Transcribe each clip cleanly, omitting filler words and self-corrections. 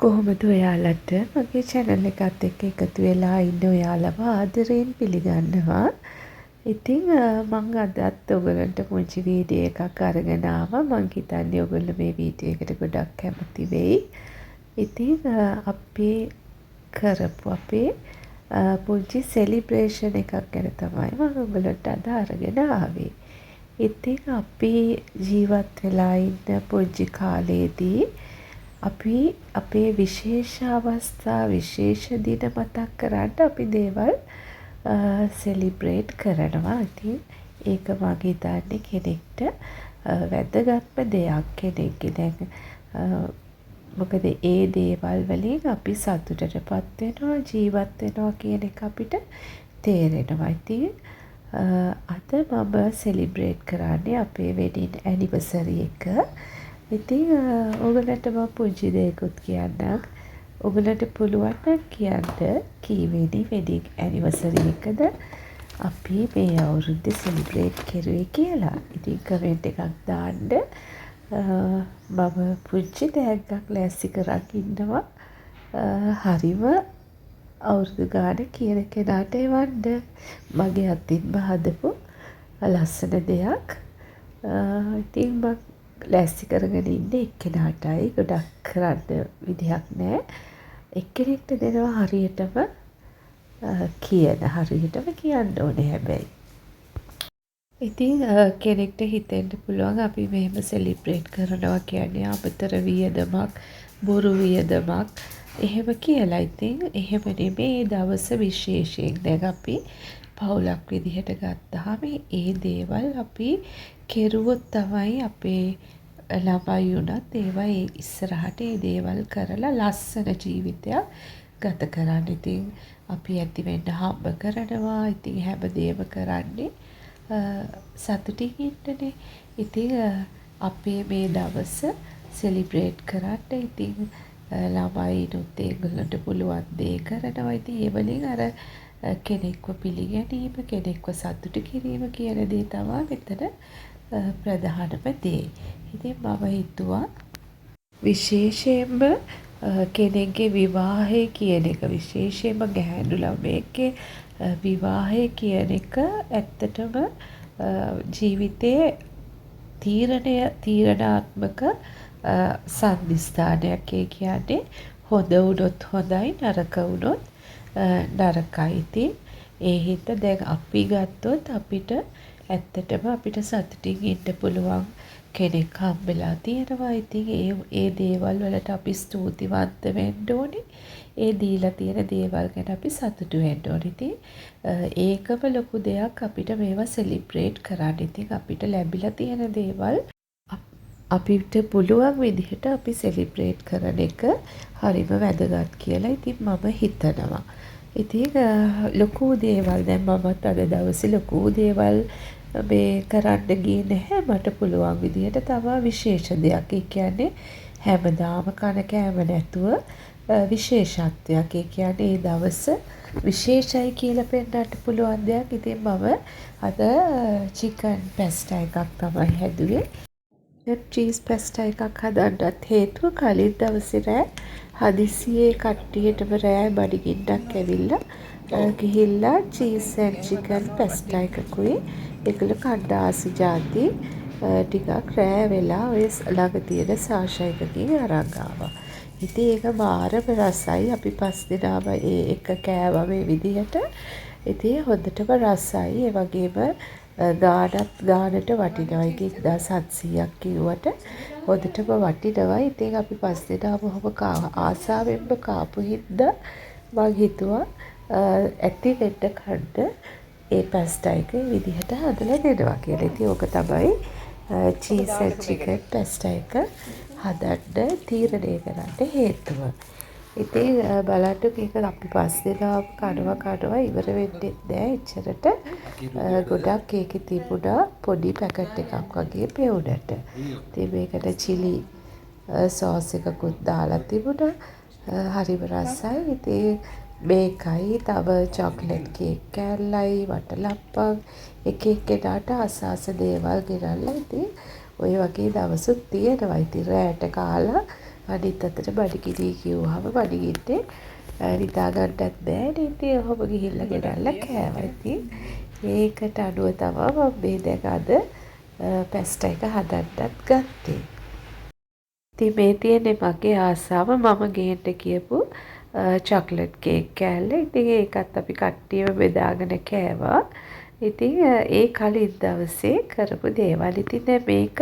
කොහොමද ඔයාලට? මගේ චැනල් එකත් එක්ක එකතු වෙලා ඉන්න ඔයාලව ආදරයෙන් පිළිගන්නවා. ඉතින් මං අදත් ඔයගොල්ලන්ට පුංචි වීඩියෝ එකක් අරගෙන ආවා. මං හිතන්නේ ඔයගොල්ලෝ මේ වීඩියෝ එකට ගොඩක් කැමති වෙයි. ඉතින් අපි කරපු අපේ පුංචි සෙලිබ්‍රේෂන් එකක් ගැන තමයි මං ඔයගොල්ලන්ට අද අරගෙන ආවේ. ඉතින් අපි ජීවත් වෙලා ඉන්න පුංචි කාලේදී අපි අපේ විශේෂ අවස්ථා, විශේෂ දින මතක් කරන්න අපි දේවල් සෙලිබ්‍රේට් කරනවා. ඉතින් ඒක මං හිතන්නේ කෙනෙක්ට වැදගත්ම දෙයක් කෙනෙක්ගේ දැන් මොකද ඒ දේවල් වලින් අපි සතුටට පත් වෙනවා, ජීවත් වෙනවා කියන එක අපිට තේරෙනවා. ඉතින් අද මම සෙලිබ්‍රේට් කරන්නේ අපේ වෙඩින් ඇනිවර්සරි එක. ඉතින් ඔයගොල්ලන්ට මම පුංචි දෙයකුත් කියන්නම්. ඔයගොල්ලන්ට පුළුවන් නම් කියන්න කීවෙනි වෙඩින් ඇනිවර්සරි එකද අපි මේ අවුරුද්දේ සෙලිබ්‍රේට් කෙරුවේ කියලා. ඉතින් කමෙන්ට් එකක් දාන්න. මම පුංචි තෑග්ගක් ලෑස්ති කරන් ඉන්නවා හරිම අවුරුදු ගාන කියන කෙනාට එවන්න. මගේ අතින්ම හදපු ලස්සන දෙයක්. ඉතින් මං ලෑස්ති කරගෙන ඉන්නේ එක්කෙනාටයි. ගොඩක් කරන්න විදිහක් නෑ. එක්කෙනෙක්ට දෙනවා හරියටම කියන හරියටම කියන්න ඕනේ හැබැයි. ඉතින් කෙනෙක්ට හිතෙන්න පුළුවන් අපි මෙහෙම සෙලිබ්‍රේට් කරනවා කියන්නේ අමතර වියදමක්, බොරු වියදමක් එහෙම කියලා. ඉතින් එහෙම නෙමෙයි, ඒ දවස විශේෂයෙන් දැන් අපි පවුලක් විදිහට ගත්තහම ඒ දේවල් අපි කෙරුවොත් තමයි අපේ ළමයි වුණත් ඒවා ඒ ඉස්සරහට ඒ දේවල් කරලා ලස්සන ජීවිතයක් ගත කරන්න. ඉතින් අපි ඇති වෙන්න හම්බ කරනවා. ඉතින් හැමදේම කරන්නේ සතුටින් ඉන්නනේ. ඉතින් අපේ මේ දවස සෙලිබ්‍රේට් කරන්න ඉතින් ළමයිනුත් ඒගොල්ලන්ට පුළුවන් දේ කරනවා. ඉතින් ඒ වලින් අර කෙනෙක්ව පිළිගැනීම, කෙනෙක්ව සතුටු කිරීම කියන දේ තමා මෙතන ප්‍රධානම දේ. ඉතින් මම හිතුවා විශේෂයෙන්ම කෙනෙක්ගේ විවාහය කියන එක, විශේෂයෙන්ම ගැහැණු ළමයෙක්ගේ විවාහය කියන එක ඇත්තටම ජීවිතේ තීරණය තීරණාත්මක සන්ධිස්ථානයක්. ඒ කියන්නේ හොඳ වුණොත් හොඳයි, නරක වුණොත් නරකයි. ඉතින් ඒ හින්දා දැන් අපි ගත්තොත් අපිට ඇත්තටම අපිට සතුටින් ඉන්න පුළුවන් කෙනෙක් හම්බෙලා තියෙනවා. ඉතින් ඒ ඒ දේවල් වලට අපි ස්තුතිවන්ත වෙන්න ඕනේ. ඒ දීලා තියෙන දේවල් ගැන අපි සතුටු වෙන්න ඕනේ. ඉතින් ඒකම ලොකු දෙයක් අපිට මේවා සෙලිබ්‍රේට් කරන්න. ඉතින් අපිට ලැබිලා තියෙන දේවල් අපිට පුළුවන් විදිහට අපි සෙලිබ්‍රේට් කරන එක හරිම වැදගත් කියලා ඉතින් මම හිතනවා. ඉතින් ලොකු දේවල් දැන් මමත් අද දවසේ ලොකු දේවල් මේ කරන්න ගියේ නැහැ. මට පුළුවන් විදිහට තමා විශේෂ දෙයක්. ඒ කියන්නේ හැමදාම කන කෑම නැතුව විශේෂත්වයක්. ඒ කියන්නේ ඒ දවස විශේෂයි කියලා පෙන්නන්න පුළුවන් දෙයක්. ඉතින් මම අද චිකන් පැස්ටා එකක් තමයි හැදුවේ. චීස් පැස්ටා එකක් හදන්නත් හේතුව කලින් දවසේ රෑ හදිසියේ කට්ටියටම රෑ බඩගින්නක් ඇවිල්ලා ගිහිල්ලා චීස් ඇන්ඩ් චිකන් පැස්ටා එකකුයි ඒගොල්ලෝ කන්න ආස ජාති ටිකක් රෑ වෙලා ඔය ළඟ තියෙන සාෂා එකකින් අරන් ආවා. ඉතින් ඒක මාරම රසයි. අපි පස් දෙනාම ඒ එක කෑවා මේ විදිහට. ඉතින් හොඳටම රසයි. ඒ වගේම ගානත් ගානට වටිනවා. ඒක 1700ක් කිව්වට හොඳටම වටිනවා. ඉතින් අපි පස් දෙනාම ඔහොම ආසාවෙන්ම කාපු හින්දා මං හිතුවා ඇති වෙන්න කන්න ඒ පැස්ටා එක ඒ විදිහට හදලා දෙනවා කියලා. ඉතින් ඕක තමයි චීස් ඇන්ඩ් චිකන් පැස්ටා එක හදන්න තීරණය කරන්න හේතුව. ඉතින් බලන්නකෝ, ඒක අපි පස් දෙනාම කනවා කනවා ඉවර වෙන්නෙත් නෑ. එච්චරට ගොඩක් ඒකේ තිබුණා, පොඩි පැකට් එකක් වගේ පෙවුනට. ඉතින් මේකට චිලි සෝස් එකකුත් දාලා තිබුණා. හරිම රසයි. ඉතින් මේකයි තව චොක්ලට් කේක් කෑල්ලයි වටලප්පන් එක එක්කෙනාට ආස ආස දේවල් ගෙනල්ලා. ඉතින් ඔය වගේ දවසුත් තියෙනවා. ඉතින් රෑට කාලා අනිත් අතට බඩගිනි කිව්වහම බඩගින්නේ නිදා ගන්නත් බෑනේ. ඉතින් ඔහොම ගිහිල්ලා ගෙනල්ලා කෑවා. ඉතින් ඒකට අනුව තමා මම මේ දැන් අද පැස්ටා එක හදන්නත් ගත්තේ. ඉතින් මේ තියෙන්නේ මගේ ආසාව, මම ගේන්න කියපු චොක්ලට් කේක් කෑල්ල. ඉතින් ඒකත් අපි කට්ටියම බෙදාගෙන කෑවා. ඉතින් ඒ කලින් දවසේ කරපු දේවල්. ඉතින් දැන් මේක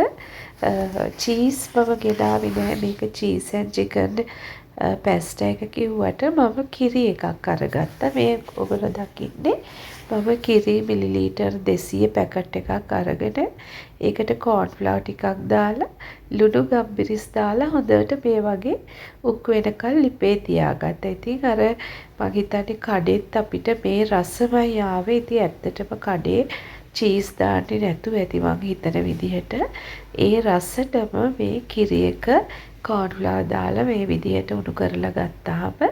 චීස් මම ගෙනාවේ නෑ. මේක චීස් ඇන්ඩ් චිකන් පැස්ටා එක කිව්වට මම කිරි එකක් අරගත්තා. මේ ඔයගොල්ලෝ දකින්නේ මම කිරි මිලිලීටර් 200 පැකට් එකක් අරගෙන ඒකට කෝන් ෆ්ලවර් ටිකක් දාලා, ලුණු ගම්මිරිස් දාලා, හොඳට මේ වගේ උක් වෙනකල් ලිපේ තියාගත්තා. ඉතින් අර මං හිතන්නේ කඩෙත් අපිට මේ රසමයි ආවේ. ඉතින් ඇත්තටම කඩේ චීස් දාන්නේ නැතුව ඇති මං හිතන විදිහට. ඒ රසටම මේ කිරි එක කෝන් ෆ්ලවර් දාලා මේ විදිහට උණු කරලා ගත්තාම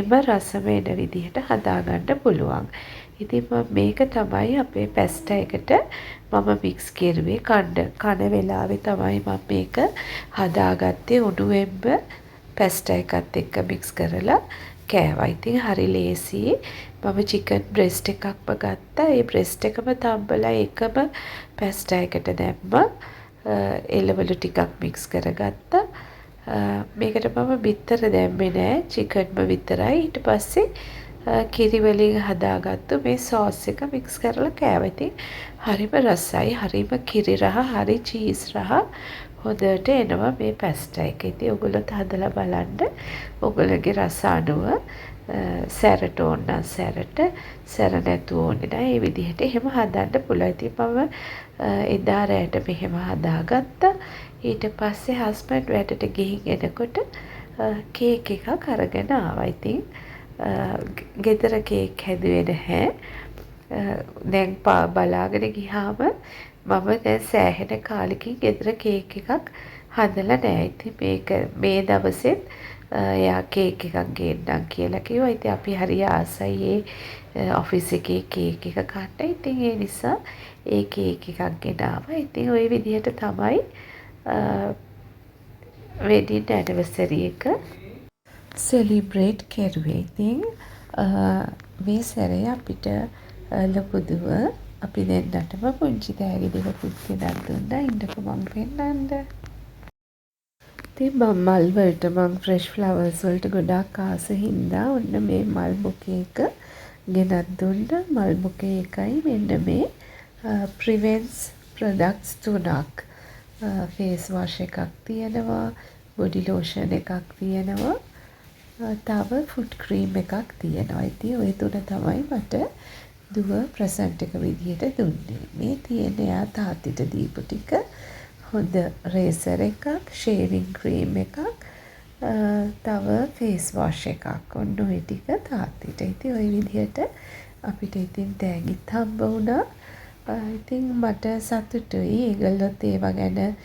එම රසම එන විදිහට හදාගන්න පුළුවන්. ඉතින් මම මේක තමයි අපේ පැස්ටා එකට මම මික්ස් කෙරුවේ. කන්න කන වෙලාවේ තමයි මම මේක හදාගත්තේ. උණුවෙන්ම පැස්ටා එකත් එක්ක මික්ස් කරලා කෑවා. ඉතින් හරි ලේසියි. මම චිකන් බ්‍රෙස්ට් එකක්ම ගත්තා. ඒ බ්‍රෙස්ට් එකම තම්බලා ඒකම පැස්ටා එකට දැම්මා. එළවලු ටිකක් මික්ස් කරගත්තා. මේකට මම බිත්තර දැම්මේ නෑ. චිකන්ම විතරයි. ඊට පස්සේ කිරි වලින් හදාගත්තු මේ සෝස් එක මික්ස් කරලා කෑවා. ඉතින් හරිම රසයි. හරිම කිරි රහ, හරි චීස් රහ හොඳට එනවා මේ පැස්ටා එක. ඉතින් ඔයගොල්ලොත් හදලා බලන්න. ඔයගොල්ලෝගේ රස අනුව සැරට ඕන නම් සැරට, සැර නැතුව ඕනේ නම් ඒ විදිහට එහෙම හදන්න පුළුවන්. ඉතින් මම එදා රෑට මෙහෙම හදාගත්තා. ඊට පස්සේ හස්බන්ඩ් වැඩට ගිහින් එනකොට කේක් එකක් අරගෙන ආවා. ඉතින් ගෙදර කේක් හැදුවේ නැහැ. දැන් බලාගෙන ගියාම මම දැන් සෑහෙන කාලෙකින් ගෙදර කේක් එකක් හදලා නෑ. ඉතින් මේක මේ දවසෙත් එයා කේක් එකක් ගේන්නම් කියලා කිව්වා. ඉතින් අපි හරි ආසයි ඒ ඔෆිස් එකේ කේක් එක කන්න. ඉතින් ඒ නිසා ඒ කේක් එකක් ගෙනාවා. ඉතින් ඔය විදිහට තමයි වෙඩින් ඇනිවර්සරි එක සෙලිබ්‍රේට් කෙරුවේ. ඉතින් මේ සැරේ අපිට ලොකු දුව අපි දෙන්නටම පුංචි තෑගි දෙකකුත් ගෙනත් දුන්නා. ඉන්නකෝ මං පෙන්නන්න. ඉතින් මං මල් වලට, මං ෆ්‍රෙෂ් ෆ්ලවර්ස් වලට ගොඩාක් ආස හින්දා ඔන්න මේ මල් බොකේ එක ගෙනත් දුන්නා. මල් බොකේ එකයි මෙන්න මේ ප්‍රිවෙන්ස් ප්‍රොඩක්ට්ස් තුනක්. ෆේස් වොෂ් එකක් තියෙනවා, බොඩි ලෝෂන් එකක් තියෙනවා, තව ෆුට් ක්‍රීම් එකක් තියෙනවා. ඉතින් ඔය තුන තමයි මට දුව ප්‍රසන්ට් එක විදිහට දුන්නේ. මේ තියෙන්නේ එයා තාත්තිට දීපු ටික. හොඳ රේසර් එකක්, ෂේවිං ක්‍රීම් එකක්, තව ෆේස් වොෂ් එකක්. ඔන්න ඔය ටික තාත්තිට. ඉතින් ඔය විදිහට අපිට ඉතින් තෑගිත් හම්බ වුණා. ඉතින් මට සතුටුයි ඒගොල්ලොත් ඒවා ගැන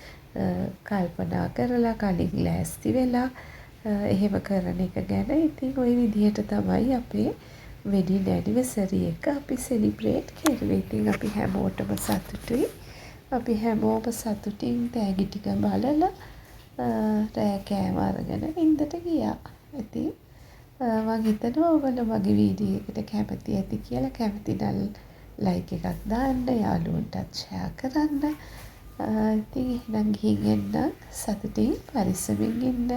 කල්පනා කරලා, කලින් ලෑස්ති වෙලා එහෙම කරන එක ගැන. ඉතින් ඔය විදිහට තමයි අපේ වෙඩින් ඇනිවර්සරි එක අපි සෙලිබ්‍රේට් කෙරුවේ. ඉතින් අපි හැමෝටම සතුටුයි. අපි හැමෝම සතුටින් තෑගි ටික බලලා රෑ කෑම අරගෙන නින්දට ගියා. ඉතින් මං හිතනවා ඔයගොල්ලෝ මගේ වීඩියෝ එකට කැමති ඇති කියලා. කැමති නම් ලයික් එකක් දාන්න, යාළුවන්ටත් ෂෙයා කරන්න. ඉතින් එහෙනම් ගිහින් එන්නම්. සතුටින් පරිස්සමින් ඉන්න.